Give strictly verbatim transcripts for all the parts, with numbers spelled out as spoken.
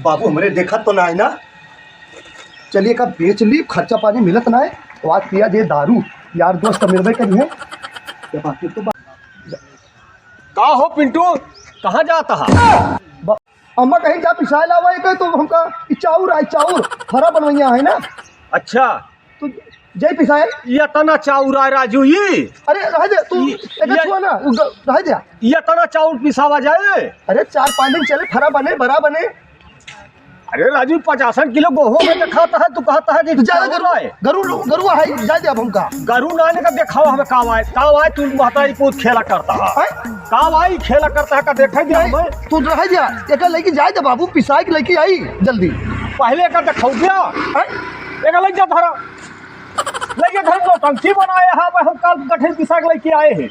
बाबू हमरे देखत तो ना है ना। चलिए, का बेच ली, खर्चा पानी मिलत ना है। तो आज पिया जे दारू, यार दोस्त मिलबे करी है। ये बात तो बा-, का हो पिंटू, कहाँ जाता है? ब-, अम्मा कहीं जा पिसाए लावा है तो हमका ई चाउर आई, चाउर फरा बनवैया है ना। अच्छा। तो जय पिसाए। ये तना चाउर आए राजू, ये अरे रह दे तू, ये, एका ये छुआ ना, उ ग-, रह दे। ये तना चाउर पिसावा जाए। अरे चार पाँच दिन चले, फरा बने, बरा बने। अरे राजू, पचासन किलो गोहूं में तो खाता है, तू कहता है कि तो जा चाउर गरु, आए। गरु, गरु है, जा दे अब हमका। गरु नाने का देखावा हमें का आए, का आए, तू महतारी पूत खेला करता है। हैं? का आए खेला करता है, का देखे दे नहीं, हमें। तू रह जा, एका लेके जाए दे बाबू, पिसाए के लेके आई जल्दी। पहले का देखाऊ दिया। हैं? एका ले जा धरा। लइया घर नौटंकी बनाए हैं, अब हम काल गठरी पिसा के लेके आए हैं।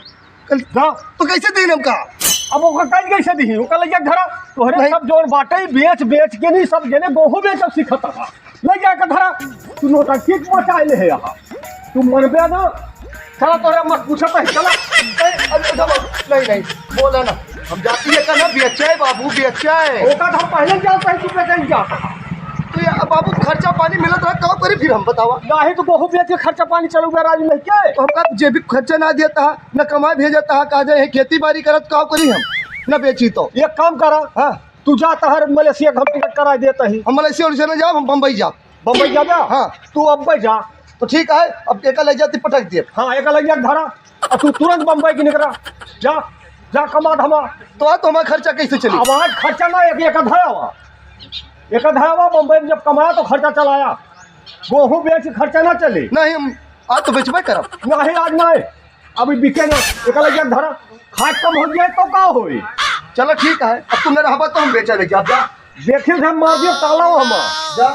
कल जा। तो कैसे दीन हमका? अब ओकर कल कैसे दी? ओकर लइया घर तोहरे नहीं। सब जोन बाटे बेच बेच के नहीं, सब जने गोहूं बेचब सीखत रहा। ले जाके धरा, तू नौटंकी मचाए ले है यहाँ। तू मनबे ना, चला तोहरे मत पूछत है, चला। ए, अब, अब, नहीं, नहीं, बोला ना। हम जाती है का ना बेचे बाबू, बेचे। ओका तो हम पहले ही जानते हैं, तू बेचे ही जाता। तो ये अब बाबू खर्चा पानी मिलत रहा, का करी फिर हम बतावा? नाही तो गोहूं बेच के खर्चा पानी चलूगा राजू नहीं के? तो हमका जे भी खर्चा ना देता है, न कमाए भेजता है, कहा जाए खेती बाड़ी करत का करी हम, न बेची तो। एक काम करा, हाँ। तू जा तहर मलेशिया का हम टिकट करा देता ही। हम मलेशिया उलेशिया ना जाब, हम बम्बई जाब। बम्बई जा जा? हाँ। तू अब्बे जा। तो ठीक है, अब एका ले जाती पटक दिए। हाँ, एका ले जा धरा। आ तू तुरंत बम्बई की निकला। जा, जा कमा धमा। तो आज तो हमारा खर्चा कैसे चली? अब आज खर्चा ना, एक, एक अधाया हुआ। एक अधाया हुआ, बम्बई में जब कमाया तो खर्चा चलाया। गोहूं बेच के खर्चा ना चले। नहीं, हम आज तो बेचबे करब। नहीं, आज नहीं। अभी बिके ना, एक लइया धरा। खाद कम हो जाए तो का होई? चलो ठीक है, अब तुम ना रहबा तो हम बेचा लेके आप जा। देखिल हम मार दियो ताला हमार। जा।